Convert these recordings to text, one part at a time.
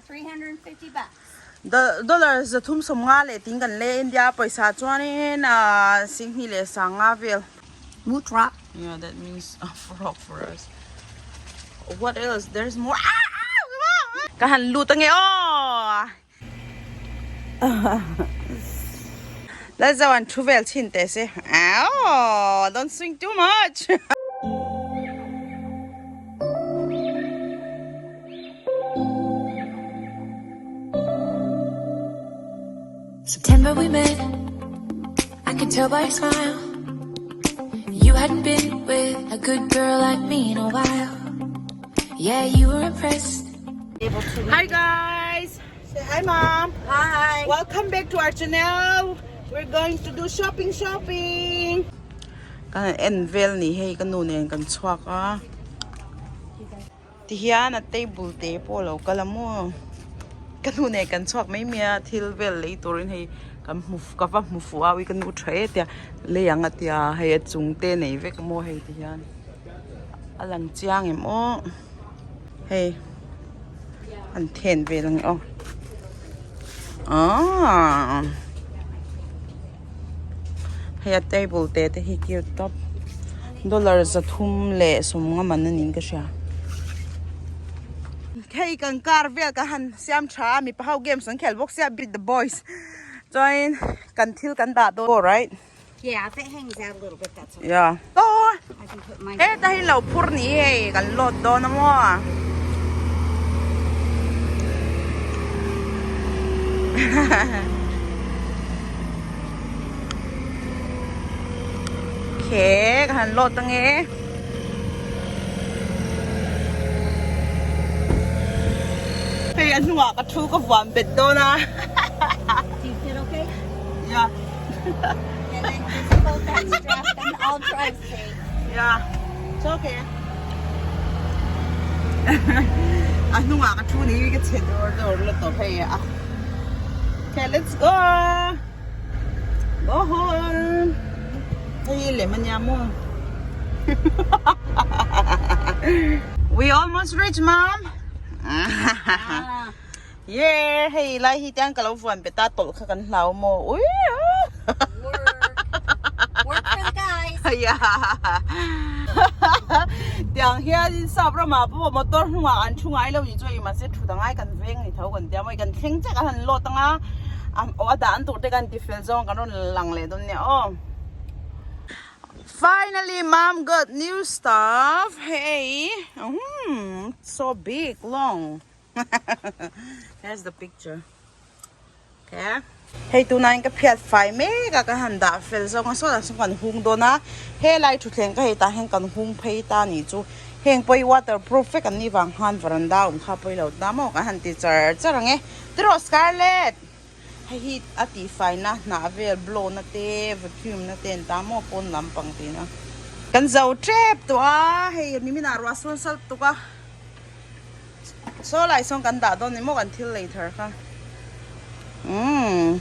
350 bucks. Dollar 350 leh ting kan lei India pawisa chuanin singhnih leh sanga vel. Moot rock. Yeah, that means a frog for us. What else? There's more. Ah! Ah! Ka han lut ange aw. Lalzo an thu vel chin teh se. Ow! Don't swing too much. September we met I could tell by your smile You hadn't been with a good girl like me in a while Yeah, you were impressed Hi guys! Say hi mom! Hi! Welcome back to our channel! We're going to do shopping shopping! Kan en vel ni hei ka nu nen kan chhuak a. Ti hian a table te pawh a lo kal a maw. Ka nu nen kan chhuak mai mai a thil vel lei turin hei kan hmu ka va hmu fuh a ui ka nu tha e tia lei ang a tia hei a chung te nei vek maw hei ti hian a lang chiang em aw hei an then vel ang aw aaa. Hei a table te te hi cute tawp dollar 370 man a niin ka hria. Hei kan car vel ka han siam tha a mipa ho games an khel bawk sia beat the boys chuanin kan thil kan dah dawn right. Yeah, if it hangs out a little bit that's okay. Yeah. I can put mine. Heta hi lo phur ni hei kan load dawn a maw. Khe ka han load ange. Hei a hnuah ka thu ka vuan bet dawn a. Do you fit okay? Yeah. And then just hold that strap and I'll drive safe. Yeah, it's okay. A hnungah ka thu ni ka che dawr dawr la tawp hei a. Okay, let's go. Go home. Hei lem ania maw. We almost reach, mom. Ah. Yeah, hei lai hi tiang ka lo vuan pe ta tawlh kha kan hlau maw ui Work. Work for the guys. Yeah. Tiang hian in sap ramah pawh motor hnungah an thu ngai lo ni chu hei mahse thu dangai kan veng ni tho kan tia maw kan thleng chiah kan han lawt anga aw a dah an tur te kan ti fel zawng kan rawn lang leh dawn nia aw. Finally mom got new stuff hei hmm so big long. Here's the picture. Okay. Hei tunah in ka phiat fai mek a ka han dah fel zawng a sawtah sawn kan hung dawn a helai thutthleng ka hei tah hian kan hung phei ta nih chu heng pawh hi waterproof vek an nih vang khan veranda awm kha pawh i lo ta maw kan han ti char char ang e tiraw Scarlett hei hi a tih fai na hnah vel blow na te vacuum na te an ta maw pawn lampang tihna kan zo tep tawh a hei nimin ah ruah sawn sal tuk a. Saw lai sawn kan dah dawn ni maw kan thil lei thar kha umm.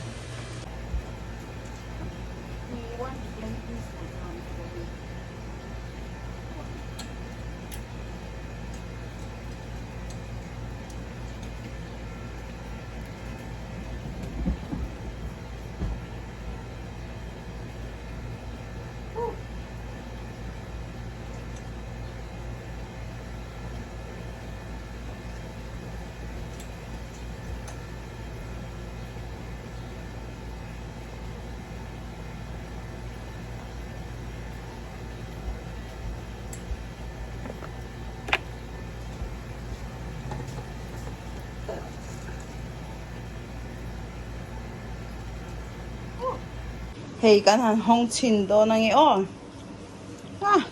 Hei kan han hawng chhin dawn ange aw. Ah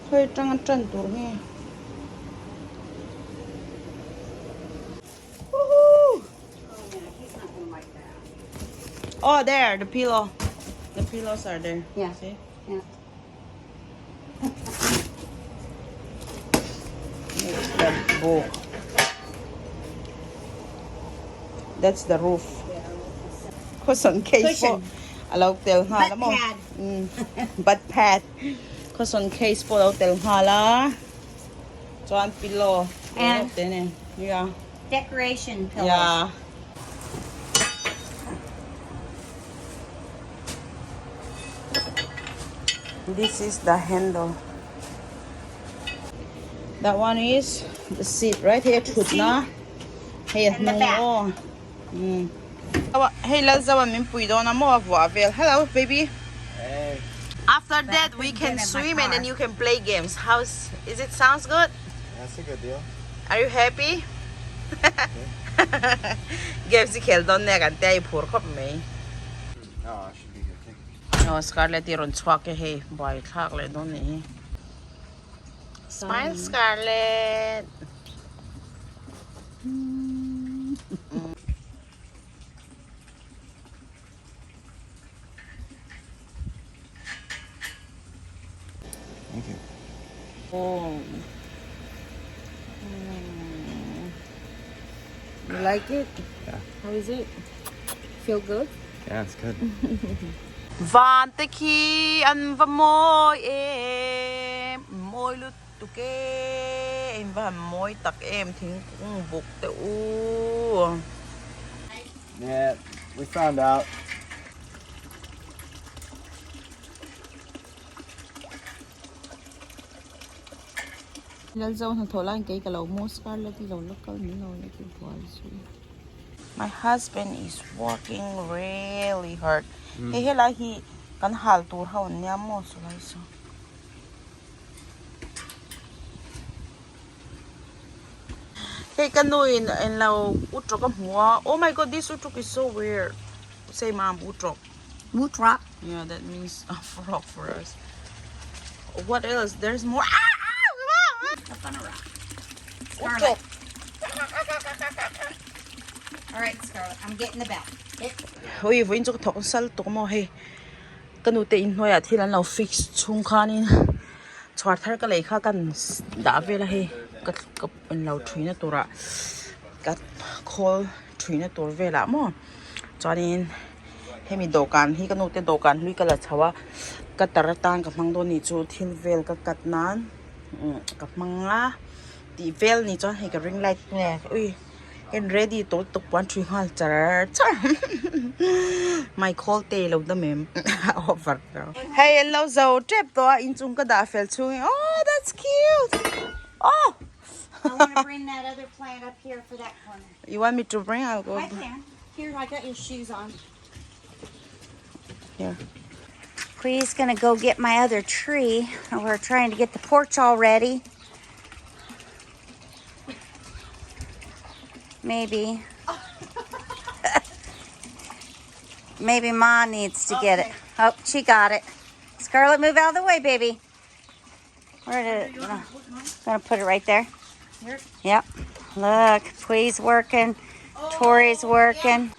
khawi atanga tan tur nge Woohoo Oh there the pillow the pillows are there Yeah. see Yeah. It's the book That's the roof Cushion case pawh a lo tel nghal a maw Butt pad Cushion case pawh a lo tel nghal a chuan pillow te nen yeah. Decoration pillows. Yeah. This is the handle. That one is the seat right here thutna. Hei a hnung aw. Mm. Hei Lalzawa min pui dawn a maw a vuah vel. Hello baby. Hey. After that we can swim and then you can play games. How's is it sounds good? That's a good deal. Are you happy? Games i khel dawn nia kan tia i phur khawp mai. Oh, I should be good. Thank you. Aw Scarlett i rawn chhuak e hei buai thlak leh dawn nih hi. Smile Scarlett. Thank you. Oh. You like it? Yeah. How is it? Feel good? Yeah, it's good. Van te khi an va mawi em, mawi lutuk e, in va han mawi tak em thingkung buk te u. Yeah, we found out. Lalzo hnathawh laiin kei ka lo mu Scarlett i lo la kal min lo la ti buai zui. My husband is working really hard. Hei helai hi kan hal tur ho an nia maw chulai chu. Hei ka nu in englo uṭawk a hmu a oh my god this uṭawk is so weird say mom uṭawk. Uṭawk. Yeah that means a frog for us. What else there's more ah ah ah. Up on a rock. Uṭawk. All right Scarlett I'm getting the bell. Ui vawiin chu ka thawk sal tuk maw hei. Ka nute inhnuaiah thil an lo fix chhung khanin chhuar thar ka lei kha kan dah vel a hei ka ka lo thuina turah ka khawl thuina tur velah maw chuanin hemi dawhkan hi ka nute dawhkan hlui ka la chho a ka tar atan ka hmang dawn anih chu thil vel ka cut nan ka hmang a tih vel anih chuan hei ka ring light nge ui. En ready tawh lutuk puan thui nghal char char mai khawl te lo dam em over lo. Hei an lo zo tep tawh a inchung ka dah fel chhung in oh that's cute oh I want to bring that other plant up here for that corner. You want me to bring? I'll go. I can. Here, I got your shoes on. Here. Quee's gonna go get my other tree. We're trying to get the porch all ready. Maybe. Maybe Ma needs to get it. Oh, she got it. Scarlett, move out of the way, baby. Where did it? Gonna put it right there. Here. Yep. Look, Pui's working. Tori's working.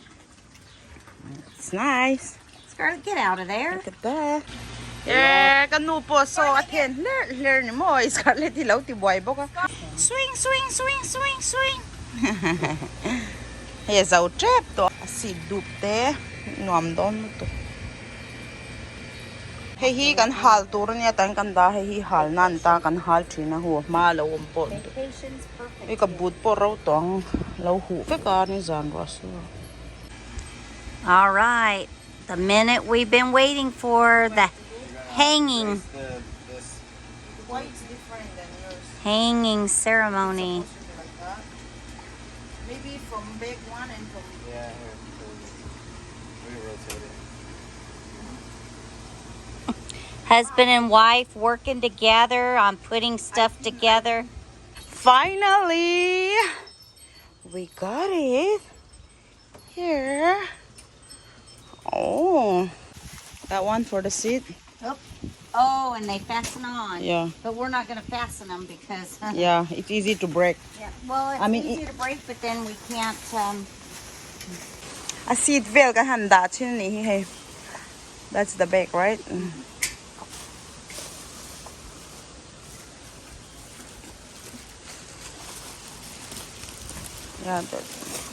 It's nice. Scarlett, get out of there. Look at that. Yeah, ka nu pawh saw a then hler hler ni maw Scarlett hi lo ti buai bawk a. Swing swing swing swing swing. Hei a zo tep tawh a seat dup te nuam dawn lutuk. Hei hi kan hal tur ania tan kan dah hei hi hal nan ta kan hal thin a hu hma lo awm pawh hei ka but pawh ro tawh ang lo huh vek a ni zan ruah su a. All right, the minute we've been waiting for the hanging Why it's different than yours? hanging ceremony. Supposed to be like that. Maybe from back one and from Yeah, here. We rotate it. Husband and wife working together on putting stuff together. Finally, we got it here. Oh, that one for the seat. Oh, oh and they fasten on. Yeah. But we're not going to fasten them because. Yeah, it's easy to break. Yeah. Well, it's I mean, easier to break, but then we can't. A seat vel ka han dah thin ni hi hei. That's the back, right? Yeah, that.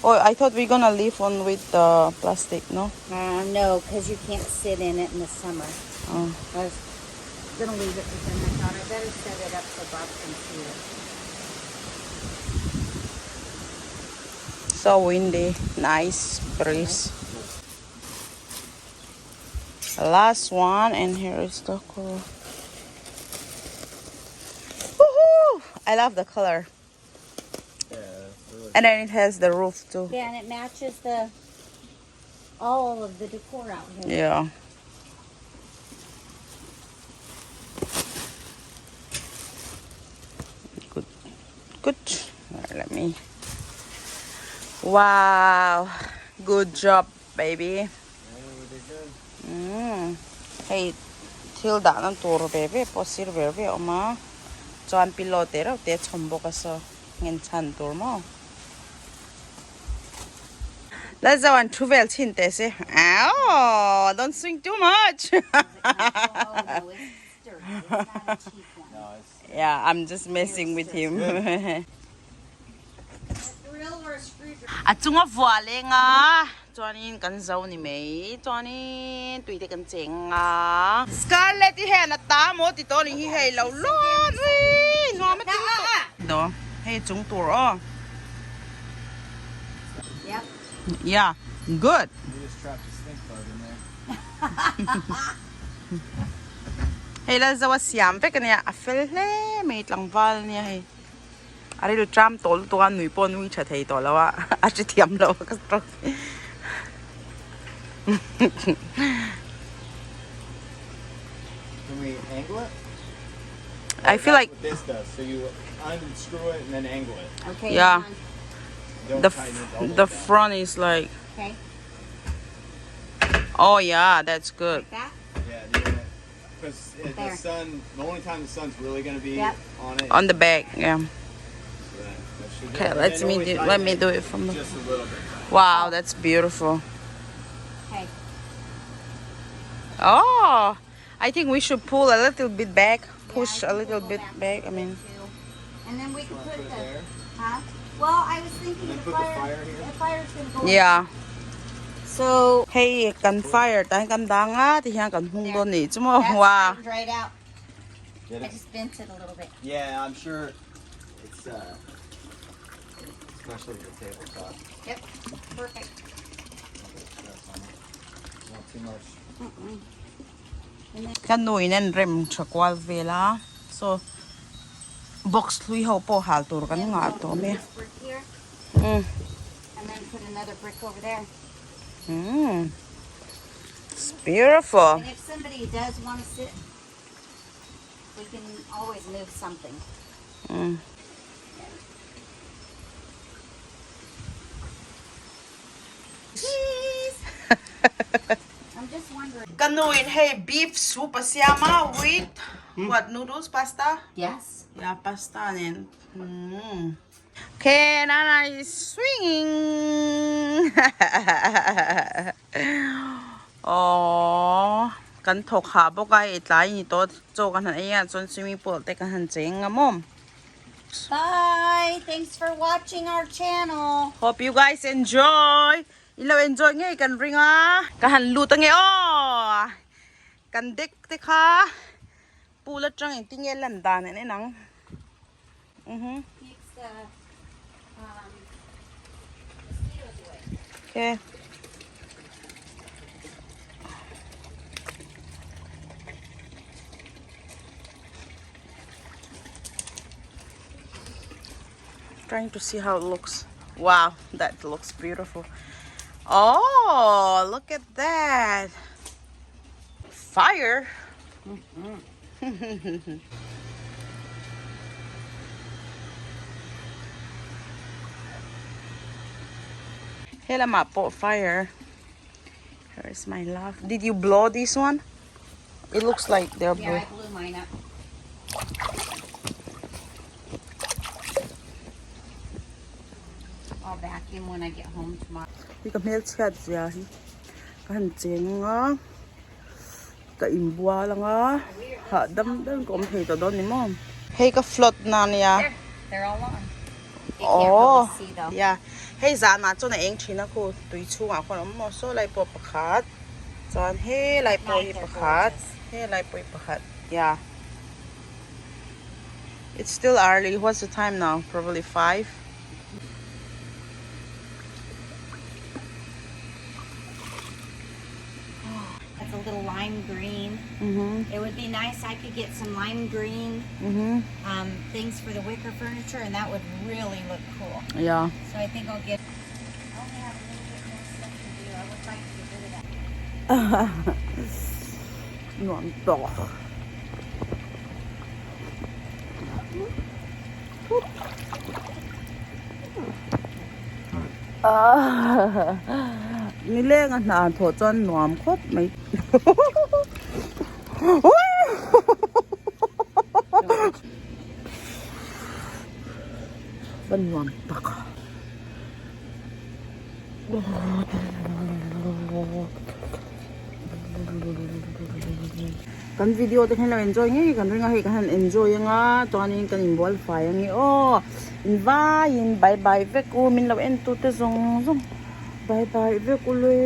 Oh, I thought we're gonna leave one with the plastic, no? No, because you can't sit in it in the summer. Oh. I was gonna leave it, but then I thought I better set it up so Bob can see it. So windy, nice breeze. Last one, and here is the coral. Woohoo! I love the color. Yeah, really. And then it has the roof too. Yeah, and it matches the all of the decor out here. Yeah. Good. Good. All right, let me. Wow. Good job, baby. Yeah, we did good. Hei thil dah na tur ve ve pawh sir ve ve a awm a chuan pillow te reuh te a chhawm bawk a saw ngen chhan tur maw. Lalzo an thu vel chhin teh se Aww don't swing too much Yeah I'm just messing with him. A chunga vuah leng a chuanin kan zo ni mai chuanin tui te kan cheng a. Scarlett i hian a ta maw ti tawh ni hi hei lo lawn ui nuam a ti lutuk. Do hei chung tur aw. Yeah good. Hei Lalzo a siam vek ania a fel hle mai tlangval ania hei. A rilru tram tawh lutuk a nui pawh nui tha thei tawh lo a a hre thiam lo a ka stroke. Can we angle it? I feel like What this does. So you unscrew it and then angle it. Okay. Yeah. hang on. Don't the tighten it all the the way down. front is like Okay. oh yeah that's good. That. Yeah, do you want it? Because the There. sun, the only time the sun's really going to be Yep. on it. On the back, yeah. So that, that should do Okay, it. And let's then me only do tighten let me do it from the Just a little bit. Wow, that's beautiful. Okay. Oh, I think we should pull a little bit back, push Yeah, I a think little we'll go bit back. I mean, too. And then we could Wanna put put it the there? huh? Well, I was thinking And the then put the fire, fire here? the fire's gonna go. yeah. So Hei kan fire tan kan danga ti hian kan hung dawn ni chu maw that's wow. straightened right out. Did I it? just bent it a little bit. Yeah, I'm sure it's, especially the tabletop. Yep. Perfect. Stress on it. Not too much. Ka nuin an rem tha kual vel a so box hlui ho pawh hal tur kan ngah tawh mai a. This brick here, Umm. and then put another brick over there. Umm. It's beautiful. And if somebody does want to sit, we can always move something. Umm. Cheese. I'm just wondering. Ka nuin hei beef soup a siam a with what noodles pasta? Yes. Yeah pasta nen. Umm. Okay, Nana is swinging. Aww, kan thawk hah bawk a i tlai ni tawh chaw kan han ei a chuan swimming pool te kan han cheng a maw. Bye. Thanks for watching our channel. Hope you guys enjoy. I lo enjoy ngei kan ring a. Ka han lut ange aw. Kan deck te kha pool atang engtin nge lan dan en en ang. Mhm. Keeps the um, mosquitoes away. Okay. Trying to see how it looks. Wow, that looks beautiful. Oh, look at that. Fire. Helamah pawh fire. Here is my love. Did you blow this one? It looks like they're Yeah, blue. I blew mine up. I'll vacuum when I get home tomorrow. Hi ka hmelchhiat zia hi ka han cheng a ka inbual anga hah dam dam ka awm thei tawh dawn ni maw. Hei ka float na ania. There, they're all on. You can't Oh really see though. yeah hei zanah chuan a eng thin a khu tui chhungah khuan a awm maw saw lai pawh pakhat chuan helai pawh hi pakhat helai pawh hi pakhat yeah it's still early what's the time now probably 5. little lime green. It would be nice. I could get some lime green um, things for the wicker furniture, and that would really look cool. Yeah. So I think I'll get. I only have a little bit more stuff to do. I would like to get rid of that. Nuam tawk. Nileng a hna thawh chuan nuam khawp mai. Va nuam tak. Kan video te khan lo enjoy ngei kan ring a hei kan han enjoy anga chuanin kan inbual fai ange aw invaiin bye bye vek u min lo en tu te zawng zawng bye bye vek u le.